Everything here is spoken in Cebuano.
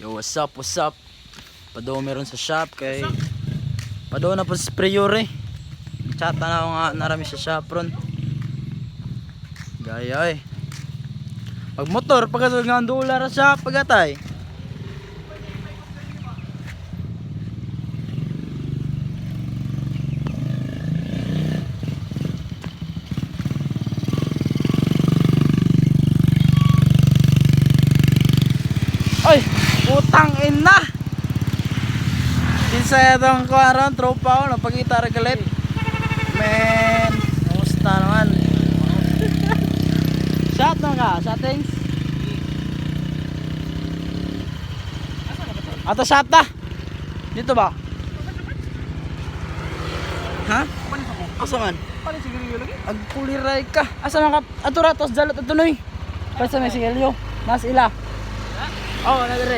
Yo, what's up, what's up? Pado meron sa shop kay Pado na po sa sprayer eh. Chat na ako nga narami sa shop ron. Gaya eh. Pag motor, pagkatulog nga ang dolar sa shop, pagatay. Ay, putang ina. Kinsa itong kuwaron, tropa ko, napagita galit. Men, kumusta naman? Shot na ka, shottings. Ato shot na. Dito ba? Ha? Asa man? Paano sigarilyo lagi? Agkuliray ka. Asa man ka? Ato ra, tos dalot ato noy. Pasa may sigarilyo. Nas ila. Oh, na dire.